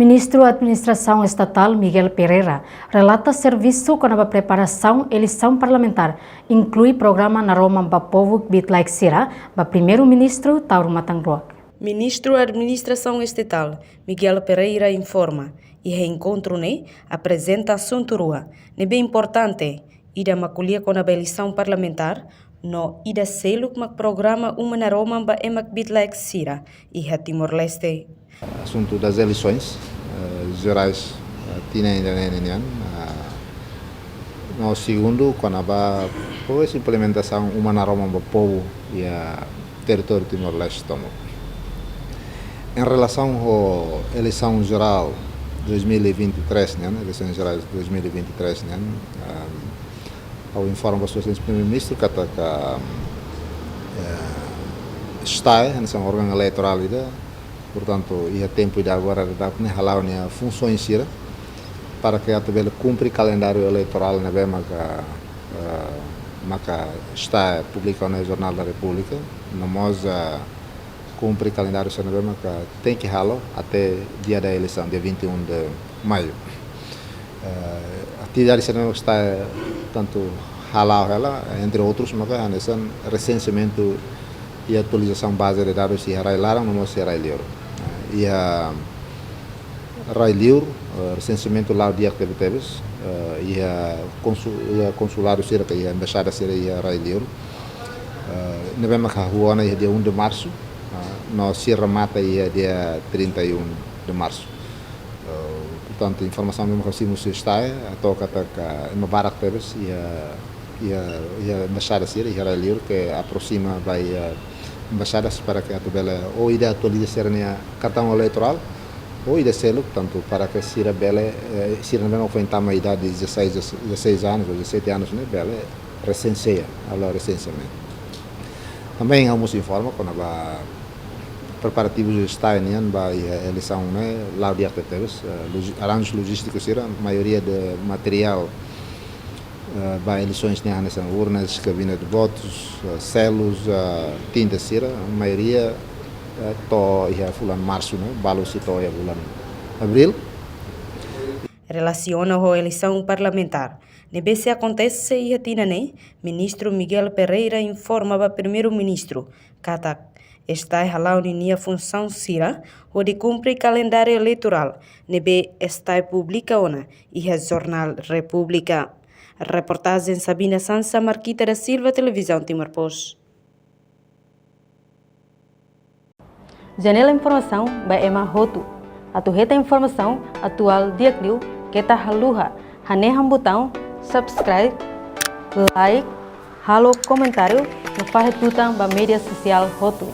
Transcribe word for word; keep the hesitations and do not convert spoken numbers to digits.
Ministru Administrasaun Estatál Miguel Pereira relata servisu kona-ba preparasaun eleisaun parlamentár, inklui programa Naroman ba Povu kbiit-laek sira, ba Primeiru-Ministru Taur Matan Ruak. Ministru Administrasaun Estatál Miguel Pereira informa, iha enkontru ne'e aprezenta asuntu rua ne'ebé importante, ida mak ko'alia kona-ba eleisaun parlamentár, no ida seluk mak programa Uma Naroman ba ema kbiit-laek sira iha Timor-Leste. Assunto das eleições, eh, gerais, eh, tinan ida-ne'e nian, eh, no segundu, kona-ba progresu implementasaun Uma Naroman ba Povu iha territóriu Timor-Leste tomak. Em relação ao eleição geral dois mil e vinte e três nian, eleições gerais dois mil e vinte e três nian, ehm, ha'u informa ba Sua Exelénsia Primeiru-Ministru katak, eh, STAE, hanesan órgaun eleitorál ida, portantu, iha tempu ida agora daudaun ne'e hala'o nia funsaun sira, para ke atu bele kumpre kalendáriu eleitorál ne'ebé maka, eh, maka STAE publika ona iha Jornál da Repúblika, no mós, eh, kumpre kalendáriu sira ne'ebé maka tenke halo até dia da eleição, dia vinte e um de maio. Eh, atividade sira ne'ebé STAE, tantu hala'o hela, entre outros, maka hanesan resenseamentu i atualizasaun baze de dadus iha rai-laran no mós iha rai-liur. Eh, iha rai-liur, eh, resenseamentu la'o di'ak tebetebes, eh, iha konsu-, iha konsuladu sira ka iha embaixada sira iha rai-liur. Eh, ne'ebé maka hahú ona iha dia um de março, eh, no sei remata iha dia trinta e um de março. Eh, portantu, informasaun ne'ebé maka simu husi STAE, atu katak ema barak tebes iha, iha, iha embaixada sira iha rai-liur ke aproxima ba iha embaixadas para ke atu bele, ou ida atualiza sira-nia kartaun eleitorál, ou ida seluk, tantu para ke sira bele, eh, sira ne'ebé foin tama idade de dezasseis, dezasseis anos ou dezassete anos ne'e bele resenseia, halo resenseamentu. Também ha'u mós informa kona-ba preparativus STAE nian ba iha eleisaun ne'e la'o di'ak tebetebes, eh, logi-, arranjus lojístikus sira, maioria de materiál, eh, ba eleisoens ne'e hanesan urnas, kabina de votus, eh, selus, eh, tinta sira, maioria, eh, to'o iha fulan Marsu ne'e, balu sei to'o iha fulan Abríl. Relasiona ho eleisaun parlamentár ne'ebé sei akontese iha tinan ne'e, Ministru Miguel Pereira informa ba Primeiru-Ministru katak STAE hala'o ninia funsaun sira hodi kumpre kalendáriu eleitorál ne'ebé STAE publika ona iha Jornál Repúblika. Reportajen Sabina Sansa, Marquita da Silva, Televizaun Timor Post. Janela informasaun ba ema hotu. Atu hetan informasaun atuál di'ak liu, keta haluha hanehan butaun subscribe, like, halo komentáriu, no fahe tutan ba média sosiál hotu.